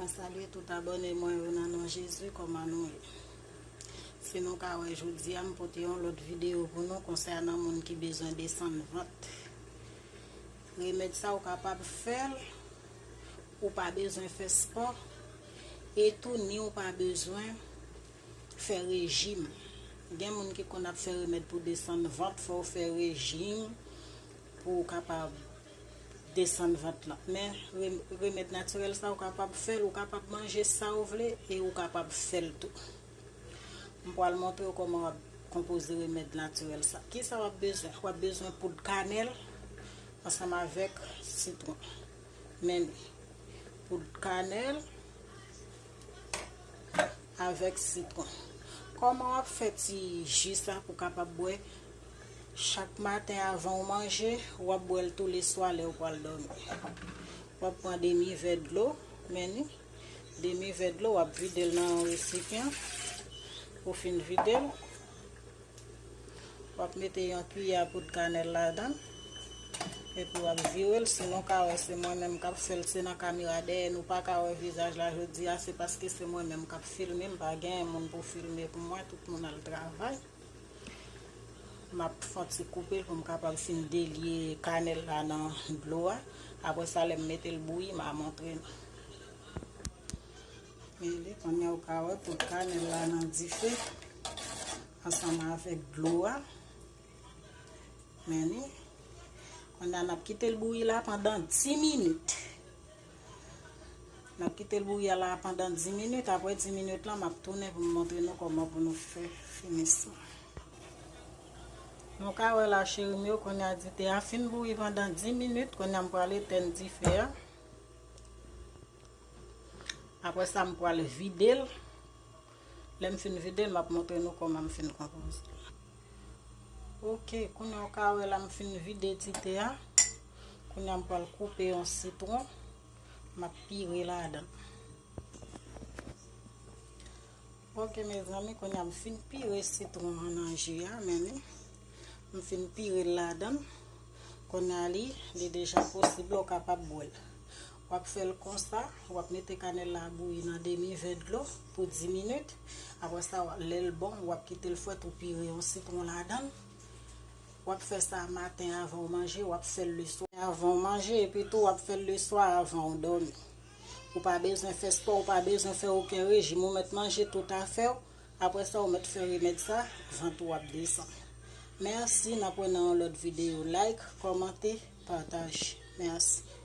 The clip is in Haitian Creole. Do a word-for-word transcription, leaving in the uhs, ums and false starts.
Mwen salye tout abòne mwen yo nan non Jezi, kòman nou ye? Si nou ka wè, jodi a m pote yon lòt videyo pou nou konsènan moun ki bezwen desann vant. Remèd sa ou kapab fè l, ou pa bezwen fè spò, e tou ni ou pa bezwen fè rejim. Gen moun ki konn ap fè remèd pou desann vant, fò w fè rejim pou w kapab desann vant lan. Men re- remèd natirèl sa ou kapab fè l, ou kapab manje sa ou vle e ou kapab fè l tou. M pral montre w kòman w ap konpoze remèd natirèl sa. Kisa w ap bezwen? W ap bezwen poud kanèl ansanm avèk sitwon. Men li, poud kanèl avèk sitwon. Kòman w ap fè ti ji sa pou w kapab bwè chak maten avan w manje? W ap bwè l touleswa lè w pral dòmi. W ap pran demi vè dlo, men ni demi vè dlo, w ap vide l nan yon resipyan. Ou fin vide l, w ap mete yon kiyè poud kanèl ladan l. Epi w ap vire l. Si nou ka wè, se mwen menm k ap fè l, se nan kamera dèyè nou pa ka wè vizaj la jodi a, se paske se mwen menm k ap filme, m pa genyen moun pou filme pou mwen, tout moun al travay. M ap fè yon ti koupe l pou m kapab fin delye kanèl la nan dlo a. Apre sa, lè m mete l bouyi, m a montre nou. Men li, kounye a ou ka wè poud kanèl la nan dife ansanm avèk dlo a. Men li, kounye a n ap kite l bouyi la pandan dis minit. N ap kite l bouyi la pandan dis minit. Apre dis minit lan, m ap tounen pou m montre nou kòman pou nou fè finisman. Nou ka wè la, cheri m yo, kounye a dite a fin bouyi pandan dis minit. Kounye a m pral etèn dife a. Apre sa, m pral vide l. Lè m fin vide l, m ap montre nou kòman m fin konpoze l. Ok, kounye a w ka wè la, m fin vide dite a. Kounye a m pral koupe yon sitwon. M ap pire ladan l. Ok, mezanmi, kounye a m fin pire sitwon an nan ji a, men li, m fin pire l ladan l. Kounye a li, li deja posib la, ou kapab bwè l. W ap fè l konsa, w ap mete kanèl la bouyi nan demi vè dlo pou dis minit. Apre sa, w ap- lè l bon, w ap kite l fwèt, ou pire yon sitwon ladan l. W ap fè sa maten avan w manje, w ap fè l leswa avan w manje, epi tou w ap fè l leswa avan w dòmi. Ou pa bezwen fè spò, ou pa bezwen fè okenn rejim, ou mèt manje tout afè w. Apre sa, ou mèt fè remèd sa, vant ou ap desann. Mèsi, n ap wè nan yon lòt videyo. Like, kòmante, pataje. Mèsi.